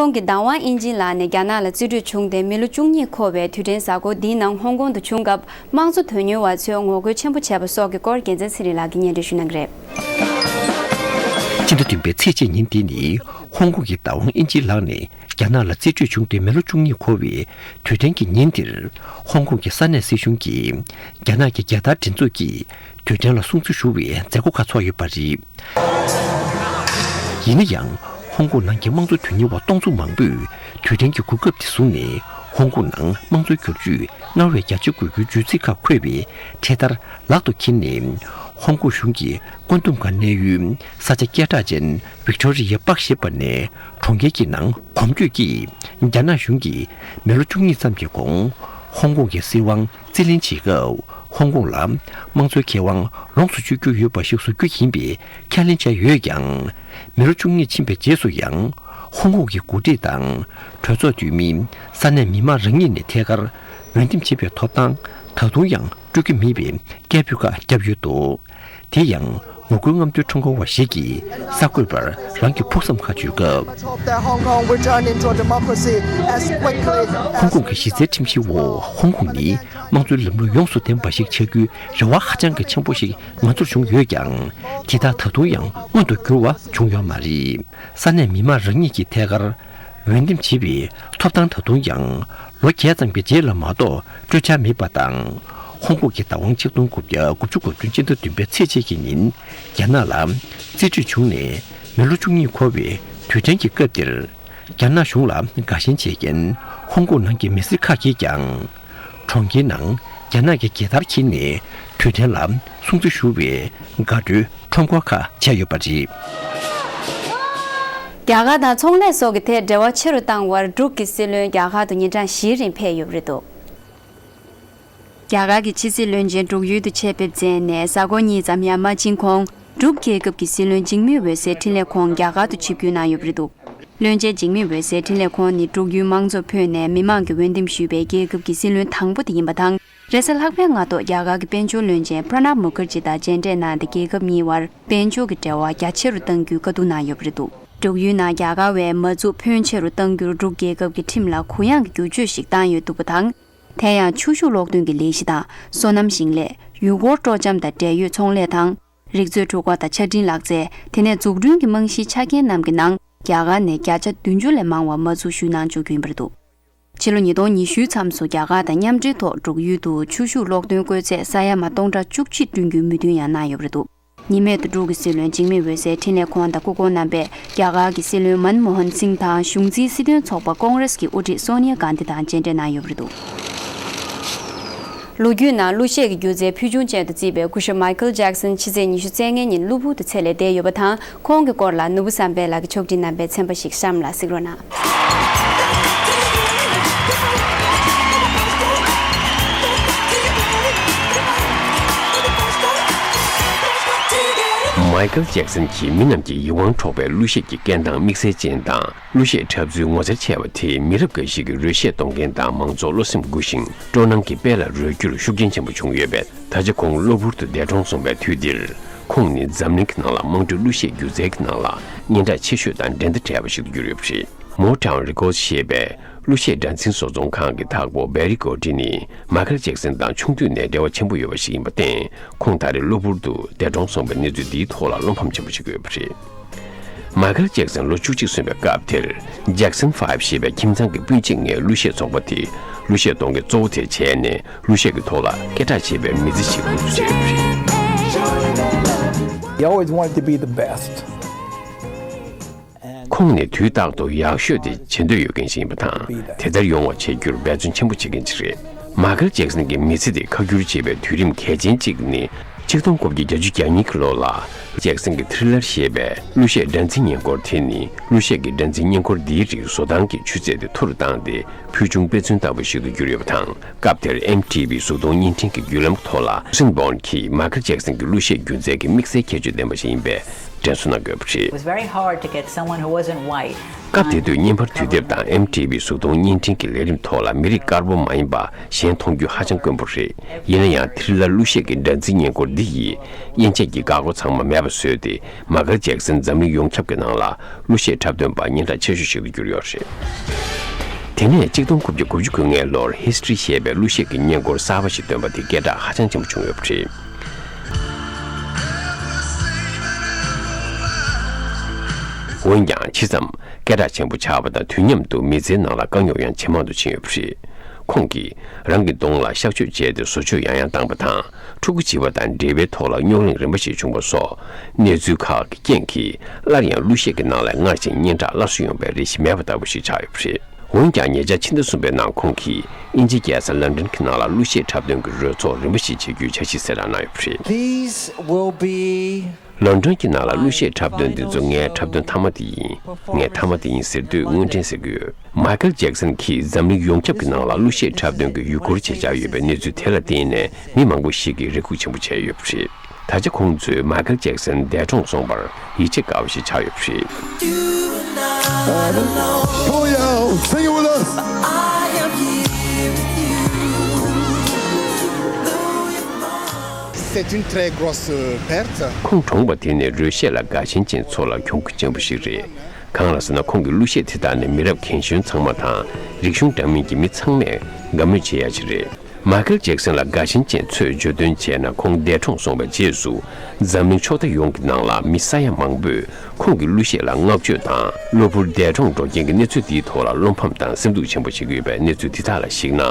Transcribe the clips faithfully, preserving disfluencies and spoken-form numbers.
ཁོང་གི་བདག་དབང་ཨིན་ཇི་ལག་ནས་རྒྱ་ནག་ལ་རྩིས་སྤྲོད་བྱུང་སྟེ་མི་ལོ་བཅུ་གཉིས་འཁོར་བའི་དུས་དྲན་གཟའ་འཁོར་འདིའི་ནང་ཧོང་ཀོང་དུ་བྱུང་སྐབས་དམངས་གཙོ་དོན་གཉེར་བ་ཚོས་ངོ་རྒོལ་ཆེན་པོ་བྱས་པ་སོགས་ཀྱི་སྐོར་རྒྱལ་མཚན་ཚེ་རིང་ལགས་ཀྱིས་སྙན་སྒྲོན་ཞུ་གནང་གི་རེད། སྤྱི་ཟླ་བདུན་པའི་ཚེས་གཅིག་ཉིན་འདི་ནི་ཧོང་ཀོང་གི་བདག་དབང་ཨིན་ཇིའི་ལག་ནས་རྒྱ་ནག་ལ་རྩིས་སྤྲོད་བྱུང་སྟེ་མི་ལོ་བཅུ་གཉིས་འཁོར་བའི་དུས་དྲན་གྱི་ཉིན་འདིར། ཧོང་ཀོང་གི་ས་གནས་སྲིད་གཞུང་གིས་རྒྱ་ནག་གི་རྒྱལ་དར་སྒྲེང་འཛུགས་ཀྱིས་དུས་དྲན་ལ་སྲུང་བརྩི་ཞུ་བའི་མཛད་སྒོ་ཁག་ཚོགས་ཡོད་པ་རེད། ཡིན་ན་ཡང་། ཧོང་ཀོང་ནང་གི་དམངས་གཙོ་དོན་གཉེར་བ་སྟོང་ཚོ་མང་པོས་དུས་དྲན་གྱི་གོ་སྐབས་དེ་བཟུང་ནས་ཧོང་ཀོང་ནང་དམངས་གཙོའི་བསྒྱུར་བཅོས་སྔར་བས་རྒྱ་ཆེ་དགོས་རྒྱུའི་བརྗོད་ཚིག་ཁག་འཁོད་པའི་འཕྲེད་དར་ལག་ཏུ་འཁྱེར་ནས། ཧོང་ཀོང་གཞུང་གི་བཀོད་འདོམས་ཁང་གནས་ཡུལ་ས་ཆ་སྐད་གྲགས་ཅན་ཝིག་ཊོ་རི་ཡ་པཱག་ཞེས་པ་ནས་གྲོང་ཁྱེར་གྱི་ནང་གོམ་བགྲོད་ཀྱིས། རྒྱ་ནག་གཞུང་གིས་མི་ལོ་བཅུ་གཉིས་ཙམ་གྱི་གོང་ཧོང་ཀོང་གི་སྲིད་དབང་རྩིས་ལེན་བྱེད་སྐབས། ཧོང་ཀོང་ལ་དམངས་གཙོའི་ཁེ་དབང་ལོངས་སུ་སྤྱོད་རྒྱུ་ཡོད་པ་ཞིག་བཟོ་རྒྱུ་ཡིན་པའི་ཁས་ལེན་བྱས་ཡོད་ཀྱང་། མི་ལོ་བཅུ་གཉིས་ཕྱིན་པའི་རྗེས་སུ་ཡང་། ཧོང་ཀོང་གི་འགོ་ཁྲིད་དང་གྲོས་ཚོགས་འཐུས་མི། ས་གནས་མི་མང་རང་ཉིད་ནས་ཐད་ཀར་འོས་འདེམས་བྱེད་པའི་ཐོབ་ཐང་ད་དུང་ཡང་སྤྲོད་ཀྱི་མེད་པའི་སྐད་འབོད་ཁག་བརྒྱབ་ཡོད་འདུག་དེ་ཡང་ངོ་རྒོལ་རྔམ་སྟོན་ཁྲོམ་སྐོར་བ་ཞིག་གིས་གསར་འགོད་པར་རང་གི་ཕུགས་བསམ་ཁ་བརྗོད་སྐབས། Hope that Hong Kong return into democracy as quickly as ཧོང་ཀོང་གི་གཞི་རྩའི་ཁྲིམས་གཞིའི་འོག་ཧོང་ཀོང་ནི་དམངས་གཙོའི་ལམ་ལུགས་ཡོངས་སུ་ལྡན་པ་ཞིག་ཆགས་རྒྱུའི་རེ་བ་ཧ་ཅང་གི་ཆེན་པོ་ཞིག་ང་ཚོར་བྱུང་ཡོད་ཀྱང་། དེ་དག་ད་དུང་ཡང་མངོན་དུ་འགྱུར་བ་བྱུང་ཡོད་མ་རེད། ས་གནས་མི་མང་རང་ཉིད་ཀྱིས་ཐད་ཀར་འོས་འདེམས་བྱེད་པའི་ཐོབ་ཐང་ད་དུང་ཡང་ལོ་བརྒྱད་ཙམ་གྱི་རྗེས་ལ་མ་གཏོགས་སྤྲོད་འཆར་མེད་པ་དང་། ཧོང་ཀོང་གི་བདག་དབང་ཆིག་སྟོང་དགུ་བརྒྱ་དགུ་བཅུ་གོ་བདུན་སྤྱི་ཟླ་བདུན་པའི་ཚེས་གཅིག་གི་ཉིན་རྒྱ་ནག་ལ་རྩིས་སྤྲོད་བྱུང་ནས་མི་ལོ་བཅུ་གཉིས་འཁོར་བའི་དུས་དྲན་གྱི་སྐབས་འདིར། རྒྱ་ནག་གཞུང་ལ་དགའ་ཞེན་བྱེད་མཁན་ཧོང་ཀོང་ནང་གི་མི་སེར་ཁག་གིས་ཀྱང་། གྲོང་ཁྱེར་ནང་རྒྱ་ནག་གི་རྒྱལ་དར་འཁྱེར་ནས་དུས་དྲན་ལ་སྲུང་བརྩི་ཞུ་བའི་དགའ་སྤྲོའི་ཁྲོམ་སྐོར་ཁག་བྱས་ཡོད་པ་རེད། རྒྱ་གར་དང་ཚོང་ལས་སོགས་ཀྱི་ཐད་འབྲེལ་བ་ཆེ་རུ་བཏང་བར་འབྲུག་གི་སྲིད་བློན་རྒྱ་གར་དུ་ཉིན་གྲངས་བཞིའི་རིང་ཕེབས་ཡོད་པ་རེད་འདུག་རྒྱ་གར་གྱི་ཕྱི་སྲིད་བློན་ཆེན་འབྲུག་ཡུལ་དུ་ཆེད་ཕེབས་མཛད་ནས་གཟའ་འཁོར་གཉིས་ཙམ་ཡང་མ་ཕྱིན་གོང་། འབྲུག་རྒྱལ་ཁབ་ཀྱི་སྲིད་བློན་འཇིགས་མེད་འོད་ཟེར་འཕྲིན་ལས་ཁོང་རྒྱ་གར་དུ་ཆིབས་བསྒྱུར་གནང་ཡོད་པ་རེད་འདུག་བློན་ཆེན་འཇིགས་མེད་འོད་ཟེར་འཕྲིན་ལས་ཁོང་ནི་འབྲུག་ཡུལ་དམངས་གཙོ་ཕོད་ནས་མི་མང་གིས་འོས་འདེམས་ཞུས་པའི་རྒྱལ་ཁབ་ཀྱི་སྲིད་བློན་དང་པོ་དེ་ཡིན་པ་དང་། རེས་གཟའ་ལྷག་པའི་སྔ་ཐོག་རྒྱ་གར་གྱི་དཔལ་འབྱོར་བློན་ཆེན་པྲ་ནབ་མུ་ཁར་ཇི་དང་མཇལ་འཕྲད་གནང་སྟེ། རྒྱལ་ཁབ་གཉིས་བར་དཔལ་འབྱོར་གྱི་འབྲེལ་བ་རྒྱ་ཆེ་རུ་གཏང་རྒྱུའི་བཀའ་བསྡུར་གནང་ཡོད་པ་རེད་འདུག་འབྲུག་ཡུལ་ནང་རྒྱ་གར་བས་མ་འཛུགས་ཕོན་ཆེ་རུ་གཏང་རྒྱུར་འབྲུག་རྒྱལ་ཁབ་ཀྱི་ཁྲིམས་ལ་གུ་ཡངས་ཀྱི་བསྒྱུར་བཅོས་ཤིག་བཏང་ཡོད་འདུག་པ་དང་། དེ་ཡང་ཆུ་ཤུགས་གློག་འདོན་གྱི་ལས་གཞི་དང་སོ་ནམ་ཞིང་ལས། ཡུལ་སྐོར་སྤྲོ་འཆམ་དང་འབྲེལ་ཡོད་ཚོང་ལས་དང་། རིག་མཛོད་འཕྲུལ་འཁོར་དང་ཆ་འཕྲིན་ལག་རྩལ། དེ་ནས་འཛུགས་སྐྲུན་གྱི་རྨང་གཞིའི་ཆ་རྐྱེན་རྣམས་ཀྱི་ནང་རྒྱ་གར་ནས་བརྒྱ་ཆ་བདུན་ཅུ་ལས་མང་བ་མ་འཛུགས་ཞུས་གནང་བཅུག་རྒྱུ་ཡིན་པ་རེད་འདུག་ཕྱི་ལོ་ཉིས་སྟོང་ཉི་ཤུའི་མཚམས་སུ་རྒྱ་གར་དང་མཉམ་འབྲེལ་ཐོག་འབྲུག་ཡུལ་དུ་ཆུ་ཤུགས་གློག་འདོན་བཀོལ་ཚད་ས་ཡ་མ་སྟོང་ཕྲག་བཅུ་གཅིག་བསྐྲུན་རྒྱུའི་མོས་མཐུན་ཡང་གནང་ཡོད་པ་རེད་འདུག་ཉི་མེད་དུ་འབྲུག་གི་སྲིད་བློན་འཇིགས་མེད་འོད་ཟེར་འཕྲིན་ལས་ཁོང་དང་སྐུ་གོང་རྣམ་པས་རྒྱ་གར་གྱི་སྲིད་བློན་མན་མོ་ཧན་སིང་དང་གཞུང་འཛིན་སྲིད་དོན་ཚོགས་པ་ཀོང་རེས་ཀྱི་དབུ་ཁྲིད་སོ་ནི་ཡ་གྷན་དྷི་དང་མཇལ་འཕྲད་གནང་ཡོད་པ་རེད་འདུག་ལོ་རྒྱུས་ནང་གླུ་གཞས་ཀྱི་སྒྱུ་རྩལ་ཕུལ་བྱུང་ཅན་དུ་བརྩིས་པའི་སྐུ་ཞབས་མའི་ཁལ་ཇེག་སན་ཕྱི་ཚེས་ཉི་ཤུ་རྩ་ལྔའི་ཉིན་གློ་བུར་དུ་ཚེ་ལས་འདས་ཡོད་པ་དང་། ཁོང་གི་སྐོར་ལ་ནོར་བུ་བསམ་འཕེལ་ལགས་ཀྱིས་ཕྱོགས་སྒྲིག་གནང་པའི་ཚན་པ་ཞིག་གཤམ་ལ་གཟིགས་རོགས་གནང་། མའི་ཁལ་ཇེག་སན་གྱིས་མི་རྣམས་ཀྱི་ཡིད་དབང་འཕྲོག་པའི་གླུ་གཞས་ཀྱི་སྐད་གདངས་དམིགས་བསལ་ཅན་དང་། གླུ་གཞས་འཁྲབ་ཚུལ་ངོ་མཚར་ཆེ་བ་དེས་མི་རབས་འགའ་ཞིག་གི་རོལ་གཞས་གཏོང་མཁན་དང་མང་ཚོགས་བློ་སེམས་འགུག་ཤིང་སྤྲོ་སྣང་གི་དཔལ་ལ་རོལ་རྒྱུར་ཤུགས་རྐྱེན་ཆེན་པོ་བྱུང་ཡོད་པས། ད་ཆ་ཁོང་གློ་བུར་དུ་འདས་གྲོངས་སོང་བའི་དུས་འདིར། ཁོང་ནི་འཛམ་གླིང་གི་ནང་ལ་དམངས་ཁྲོད་གླུ་གཞས་སྒྱུ་རྩལ་གྱི་ནང་ལ་སྙན་གྲགས་ཆེ་ཤོས་དང་འགྲན་ཟླ་བྲལ་བ་ཞིག་ཏུ་གྱུར་ཡོད་པ་རེད། Motown Records ཞེས་པའི་གླུ་གཞས་སྒྲ་འཛིན་བཟོ་ཚོང་ཁང་གི་བདག་པོ་བེ་རི་གོ་ཏི་ནི་མའི་ཁལ་ཇེག་སན་དང་ཆུང་དུས་ནས་འབྲེལ་བ་ཆེན་པོ་ཡོད་པ་ཞིག་ཡིན་པར་བརྟེན། ཁོང་ད་རེས་གློ་བུར་དུ་འདས་གྲོངས་སོང་བའི་གནས་ཚུལ་འདིའི་ཐོག་ལ་བློ་ཕམ་ཆེན་པོ་བྱེད་ཀྱི་ཡོད་པ་རེད། མའི་ཁལ་ཇེག་སན་ལོ་བཅུ་གཅིག་སོན་པའི་སྐབས་དེར། Jackson Five ཞེས་པའི་ཁྱིམ་ཚང་གི་སྤུན་མཆེད་ལྔའི་གླུ་གཞས་ཚོགས་པ་དེ་གླུ་གཞས་གཏོང་མཁན་གཙོ་བོ་དེ་བྱས་ནས། གླུ་གཞས་ཀྱི་ཐོག་ལ་སྐད་གྲགས་ཆེ་བའི་མི་ཚེ་ཞིག་འགོ་འཛུགས་བྱས་ཡོད་པ་རེད། He always wanted to be the best. ཁོང་ནི་དུས་རྟག་ཏུ་ཡག་ཤོས་དེ་བྱེད་འདོད་ཡོད་མཁན་ཞིག་ཡིན་པ་དང་། དེ་ལྟར་ཡོང་བ་བྱེད་རྒྱུར་འབད་བརྩོན་ཆེན་པོ་བྱེད་མཁན་ཞིག་རེད། མའི་ཁལ་ཇེག་སན་གྱི་མི་ཚེ་དེ་ཁ་བསྒྱུར་བྱས་པའི་དུས་རིམ་གལ་ཆེན་གཅིག་ནི། ཆིག་སྟོང་དགུ་བརྒྱ་བརྒྱད་ཅུ་གྱ་གཉིས་ཀྱི་ལོ་ལ། ཇེག་སན་གྱི་Thriller ཞེས་པའི་གླུ་གཞས་སྒྲ་འཛིན་བརྙན་འཁོར་དེ་ནི། གླུ་གཞས་ཀྱི་སྒྲ་འཛིན་བརྙན་འཁོར་འདིའི་རིགས་བཟོ་སྟངས་ཀྱི་ཆུ་ཚད་དེ་མཐོ་རུ་བཏང་སྟེ། ཕུལ་བྱུང་དཔེ་མཚོན་ལྟ་བུ་ཞིག་ཏུ་གྱུར་ཡོད་པ་དང་། སྐབས་དེར་ཨེམ་ཊི་ཝི་གཟུགས་མཐོང་བརྙན་འཕྲིན་གྱི་བརྒྱུད་ལམ་ཐོག་ལ། ཇེ་སན་བོན་གྱིས་མའི་ཁལ་ཇེག་སན་གྱི་གླུ་གཞས་སྒྱུ་རྩལ་གྱི་དམིགས་བསལ་ཁྱད་ཆོས་ལྡན་པ་ཞིག་ཡིན་པས། དྲན་གསོ་གནང་དགོས་པ་རེད། It was very hard to get someone who wasn't white. སྐབས་དེ་དུས་བརྙན་པར་དུས་དེབ་དང་ཨེམ་ཊི་ཝི་གཟུགས་མཐོང་བརྙན་འཕྲིན་གྱི་ལས་རིམ་ཐོག་ལ་མི་རིགས་དཀར་པོ་མ་ཡིན་པ་གཞན་མཐོང་རྒྱུ་ཧ་ཅང་དཀོན་པོ་རེད། ཡིན་ན་ཡང་དེ་རིང་ལ་གླུ་གཞས་ཀྱི་སྒྲ་འཛིན་བརྙན་འཁོར་འདི་ཡིས་དབྱེ་འབྱེད་ཀྱི་འགག་སྒོ་ཚང་མ་མེད་པ་བཟོས་ཏེ། མ་ཁལ་ཇེག་སན་འཛམ་གླིང་ཡོངས་ཁྱབ་ཀྱི་ནང་ལ་གླུ་གཞས་འཁྲབ་སྟོན་པ་སྙན་གྲགས་ཆེ་ཤོས་ཤིག་ཏུ་གྱུར་ཡོད་རེད། དེ་ནས་གཅིག་སྟོང་དགུ་བརྒྱ་དགུ་བཅུ་གོ་ལྔའི་ལོར་ཧིས་ཊི་རི་ཞེས་པའི་གླུ་གཞས་ཀྱི་བརྙན་འཁོར་གསར་པ་ཞིག་བཏོན་པ་དེ་སྐད་གྲགས་ཧ་ཅང་ཆེན་པོ་བྱུང་ཡོད་པ་རེད། འོན་ཀྱང་ཇི་ཙམ་སྐད་གྲགས་ཆེན་པོ་ཆགས་པ་དང་དུས་མཉམ་དུ་མི་ཚེའི་ནང་ལ་དཀའ་རྙོག་ཡང་ཇེ་མང་དུ་ཕྱིན་ཡོད་པ་རེད། ཁོང་གིས་རང་གི་གདོང་ལ་གཤག་བཅོས་བྱས་ཏེ་བཟོ་བཅོས་ཡང་ཡང་བཏང་པ་དང་། ཕྲུ་གུ་བྱིས་པ་དང་འབྲེལ་བའི་ཐོག་ལ་རྙོག་གླེང་རིམ་པ་ཞིག་བྱུང་བ་སོགས་གནས་ཚུལ་ཁག་གི་རྐྱེན་གྱིས། སླར་ཡང་གླུ་གཞས་ཀྱི་ནང་ལ་སྔར་བཞིན་སྙན་གྲགས་སླར་གསོ་ཡོང་བའི་རེ་ཞིག་མེད་པ་ལྟ་བུ་ཞིག་ཆགས་ཡོད་པ་རེད། འོན་ཀྱང་ཉེ་ཆར་ཕྱི་ཟླ་གསུམ་པའི་ནང་ཁོང་གིས་དབྱིན་ཇིའི་རྒྱལ་ས་ལོན་ཌོན་གྱི་ནང་ལ་གླུ་གཞས་འཁྲབ་སྟོན་གྱི་རོལ་ཚོགས་རིམ་པ་ཞིག་བྱེད་རྒྱུའི་འཆར་གཞི་གསལ་བསྒྲགས་གནང་ཡོད་པ་རེད། These will be ལོན་ཌོན་གྱི་ནང་ལ་གླུ་གཞས་འཁྲབ་སྟོན་འདི་ཚོ་ངའི་འཁྲབ་སྟོན་མཐའ་མ་དེ་ཡིན། ངས་མཐའ་མ་དེ་ཡིན་ཟེར་དུས་དངོས་འབྲེལ་ཟེར་གྱི་ཡོད། མ་ཁལ་ཇེག་སན་གྱིས་འཛམ་གླིང་ཡོངས་ཁྱབ་ཀྱི་ནང་ལ་གླུ་གཞས་འཁྲབ་སྟོན་གྱི་ཡུལ་སྐོར་བྱེད་འཆར་ཡོད་པའི་གནས་ཚུལ་དེ་ལ་བརྟེན་ནས་མི་མང་པོ་ཞིག་གིས་རེ་སྒུག་ཆེན་པོ་བྱས་ཡོད་པ་རེད། ད་ཆ་ཁོང་ཚོས་མ་ཁལ་ཇེག་སན་འདས་གྲོངས་སོང་བར་ཡིད་ཆེས་དཀའ་བ་ཞིག་ཆགས་ཡོད་པ་རེད། Julio, sing it with us. C'est une très grosse perte. ཁོང་གྲོངས་པ་དེ་ནི་རོལ་གཞས་ལ་དགའ་ཞེན་ཅན་ཚོ་ལ་གྱོང་གུན་ཅན་པོ་ཞིག་རེད། གང་ལ་ཟེར་ན། ཁོང་གི་གླུ་གཞས་དེ་དག་ནི་མི་རབས་རྒན་གཞོན་ཚང་མ་དང་། རིག་གཞུང་འདྲ་མིན་གྱི་མི་ཚང་མས་དགའ་མོས་བྱེད་ཡ་ཞིག་རེད། མ་ཁལ་ཇེག་སན་ལ་དགའ་ཞེན་ཅན་ཚོས་བརྗོད་དོན་བྱས་ན། ཁོང་འདས་གྲོངས་སོང་བའི་རྗེས་སུ་འཛམ་གླིང་ཕྱོགས་མཐའ་ཡོངས་ཀྱི་ནང་ལ་མི་ས་ཡ་མང་པོས་ཁོང་གི་གླུ་གཞས་ལ་བསྔགས་བརྗོད་དང་། གློ་བུར་འདས་གྲོངས་འགྲོ་རྐྱེན་གྱི་གནས་ཚུལ་འདིའི་ཐོག་ལ་བློ་ཕམ་དང་སེམས་སྡུག་ཆེན་པོ་བྱེད་ཀྱི་ཡོད་པའི་གནས་ཚུལ་འདི་དག་ལ་གཞིགས་ན།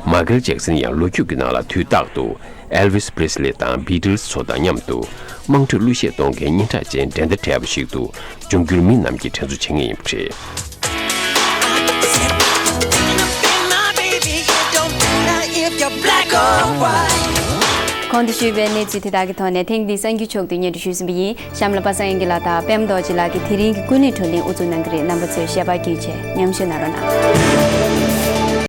མ་ཁལ་ཇེག་སན་ཡང་ལོ་རྒྱུས་ཀྱི་ནང་ལ་དུས་རྟག་ཏུ་ཨེལ་ཝིས་པི་རི་སི་ལི་དང་བྷི་ཊི་ལི་སི་ཚོ་དང་མཉམ་དུ་དམངས་ཁྲོད་གླུ་གཞས་གཏོང་མཁན་སྙན་གྲགས་ཅན་འགྲན་ཟླ་བྲལ་བ་ཞིག་ཏུ་འབྱུང་འགྱུར་མི་རྣམས་ཀྱིས་དྲན་གསོ་བྱེད་ངེས་ཡིན་པ་རེད། གོང་དུ་ཞུས་པའི་གནས་ཚུལ་དེ་དག་གི་ཐོག་ནས་ཐེངས་འདིའི་གསར་འགྱུར་ཕྱོགས་བསྡུས་སྙན་སྒྲོན་ཞུས་ཟིན་པ་ཡིན། གཤམ་ལ་པ་སངས་དབྱངས་སྐྱིད་ལགས་དང་པད་མ་རྡོ་རྗེ་ལགས་ཀྱིས་དེ་རིང་གི་ཀུན་གླེང་བགྲོ་གླེང་དབུ་འཛུགས་གནང་གི་རེད། རྣམ་པ་ཚོས་ཞལ་པར་བསྐྱིས་བྱས་མཉམ་ཞུགས་གནང་རོགས་གནང་།